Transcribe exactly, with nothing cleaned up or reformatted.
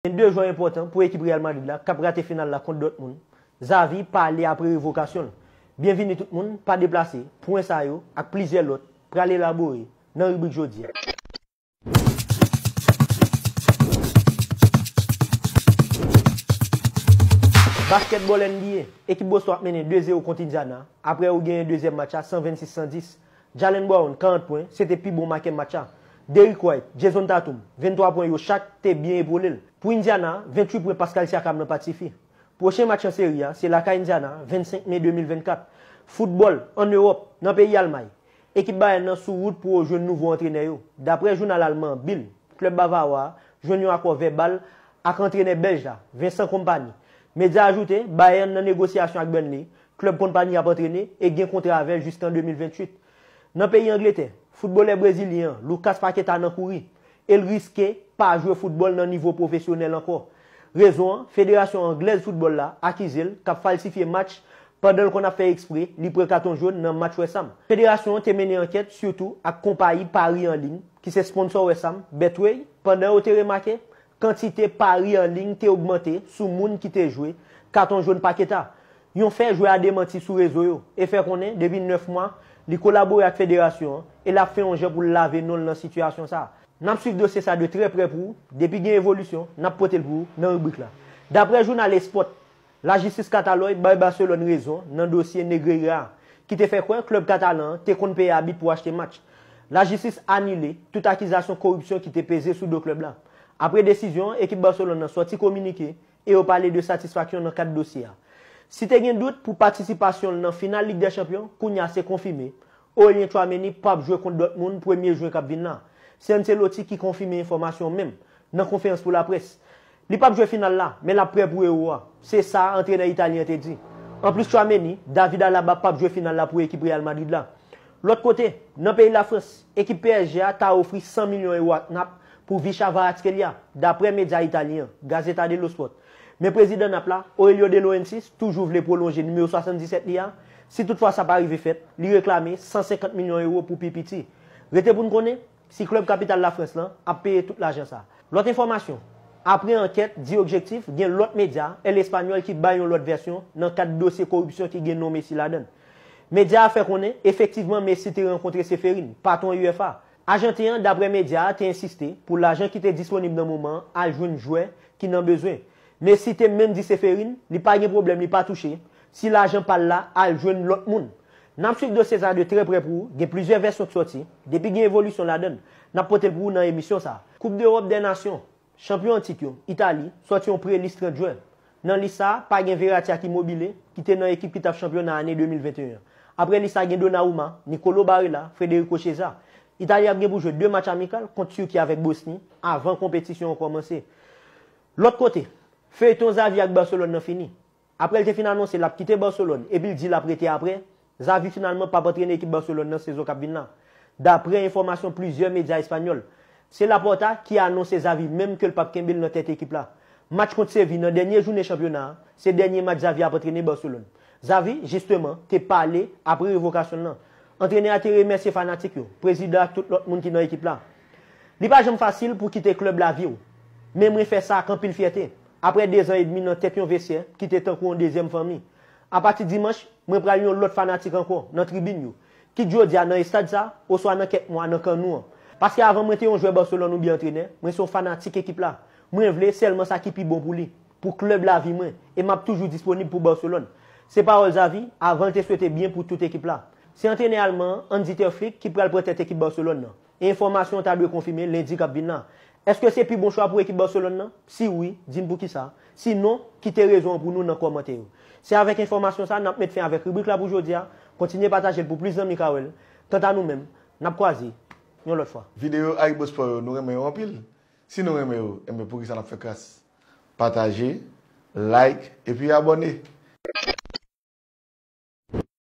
Gen de jwè enpòtan pou ekip Real Madrid la k ap rate final la kont Dortmund. Xavi pale apre revokasyon l. Byenvini tout moun, pa deplase, pwen sa yo ak plizyè lòt pral elabore nan ribrik jodi a. Baskètbòl N B A, ekip Boston ap mennen de zewo kont Indiana, apre yo genyen dezyèm match la san vennsis san dis. Jaylen Brown, karant pwen, se te pi bon makè match la. Derrick White, Jayson Tatum, venntwa pwen yo chak te byen epole l. Pou Indiana, venntuit pwen Pascal Siakam nan pa t sifi. Pwochen match an seri a, se lakay Indiana, vennsenk me de mil vennkat. Foutbòl, ann Ewòp, nan peyi Almay, ekip Bayern nan sou wout pou yo jwenn nouvo antrenè yo. Daprè jounal alman Bild, klèb bavawa a jwenn yon akò vèbal ak antrenè bèlj la, Vincent Kompany. Medya ajoute, Bayern nan negosyasyon ak Burnley, klèb Kompany ap antrene, e gen kontra avè l jiskan de mil venntuit. Nan peyi Angletè, foutbolè brezilyen an, Lucas Paquetá nan kouri, e l riske pa jwe foutbòl nan nivo pwofesyonèl ankò. Rezon an, Federasyon Anglèz Foutbòl la akize l k ap falsifye match pandan l konn ap fè ekspre li pran katon jòn nan match West Ham. Federasyon an te mennen ankèt sitou ak konpayi pari an liy ki se sponsò West Ham, Betway, pandan yo te remake kantite pari an liy te ogmante sou moun ki te jwe katon jòn Paquetá. Yon fè jwè a demanti sou rezo yo e fè konnen depi nèf mwa, li kolabore ak federasyon an e l ap fè yon jan pou l lave non l nan sitiyasyon sa a. N ap swiv dosye sa de trè prè pou ou. Depi gen evolisyon, n ap pote l pou ou nan ribrik la. Daprè jounal Esport, lajistis katalòy bay Barcelone rezon nan dosye Negreira a, ki te fè kwè klèb katalan an te konn peye abit pou achte match. Lajistis anile tout akizasyon koripsyon ki te peze sou do klèb la. Apre desizyon an, ekip Barcelone nan sòti kominike e yo pale de satisfaksyon nan kad dosye a. Si te gen dout pou patisipasyon l nan final Lig dè Chanpyon, kounye a se konfime, Aurelien Tchouaméni p ap jwe kont Dortmund premye jen k ap vin la. Se Ancelotti ki konfime enfòmasyon menm nan konferans pou laprès. Li p ap jwe final la, men l ap prè pou Euro a. Se sa antrenè italyen an te di. Anplis Tchouaméni, David Alaba p ap jwe final la pou ekip Real Madrid la. Lòt kote, nan peyi Lafrans, ekip P S G a ta ofri san milyon ewo ak Nap pou Visca Kvaratskhelia, daprè medya italyen an, Gazzetta dello Sport. Men prezidan Nap la, Aurelio De Laurentiis, toujou vle pwolonje nimewo swasanndisèt li a. Si toutfwa sa pa rive fèt, li reklame san senkant milyon ewo pou pi piti. Rete pou n konnen si klèb kapital Lafrans lan ap peye tout lajan sa. Lòt enfòmasyon, apre ankèt di Objectif, gen lòt medya, El Español, ki bay yon lòt vèsyon nan kad dosye koripsyon ki gen non Messi ladan l. Medya a fè konnen, efektivman, Messi te rankontre Ceferin, patwon U F A. Ajanten an, daprè medya a, te ensiste pou lajan ki te disponib nan moman an al jwenn jwè ki nan bezwen. Messi te menm di Ceferin, li pa gen pwoblèm, li pa touche, si lajan pa l la al jwenn lòt moun. N ap swiv dosye sa a de trè prè pou ou, gen plizyè vèsyon k sòti, depi gen evolisyon ladan l, n ap pote l pou ou nan emisyon sa a. Coupe d'Europe des Nations, chanpyon an tit yo, Itali, sòti yon pre lis trant jwè. Nan lis sa a, pa gen Verratti ak Immobile, ki te nan ekip ki t ap chanpyona ane de mil venteyen an. Apre lis sa a, gen Donnarumma, Nicolo Barella, Federico Chiesa. Itali ap gen pou jwe de match amikal kont Tiki avèk Bosni avan konpetisyon an kòmanse. Lòt kote, feyton Xavi ak Barcelone nan fini. Apre l te fin anonse l ap kite Barcelone epi l di l ap rete apre, Xavi finalman p ap antrene ekip Barcelone nan sezon k ap vin la. Daprè enfòmasyon plizyè medya espanyòl, se Laporta ki anonse Xavi menm ke l p ap kenbe l nan tèt ekip la. Match kont Seville nan dènye jounen chanpyona a, se dènye match Xavi ap antrene Barcelone. Xavi, jisteman, te pale apre revokasyon l lan. Antrenè a te remèsye fanatik yo, prezidan ak tout lòt moun ki nan ekip la. Li pa janm fasil pou kite klèb lavi w, men mwen fè sa ak anpil fyète, apre dezan edmi nan tèt yon vestyè ki te tankou yon dezyèm fanmi. Apati dimanch, mwen pral yon lòt fanatik ankò nan tribin yo, kit jodi a nan estad sa, oswa nan kèk mwa nan kannou an. Paske avan mwen te yon jwè Barcelone oubyen antrenè, mwen se yon fanatik ekip la. Mwen vle sèlman sa ki pi bon pou li, pou klèb lavi mwen, e m ap toujou disponib pou Barcelone. Se pawòl Xavi avan l te swete byen pou tout ekip la. Se antrenè alman an, Hansi Ter Flick, ki pral pran tèt ekip Barcelone nan. E enfòmasyon an ta dwe konfime lendi k ap vin la. Èske se pi bon chwa pou ekip Barcelone nan? Si wi, di n poukisa. Si non, kite rezon an pou nou nan kòmantè yo. Se avèk enfòmasyon sa a n ap met fen avèk ribrik la pou jodi a. Kontinye pataje l pou plis zanmi ka wè l. Kanta nou menm, n ap kwaze yon lòt fwa. Videyo Ayibospò yo, nou renmen yo anpil. Si nou renmen yo, enben poukisa n ap fè kras? Pataje, like, epi abòne.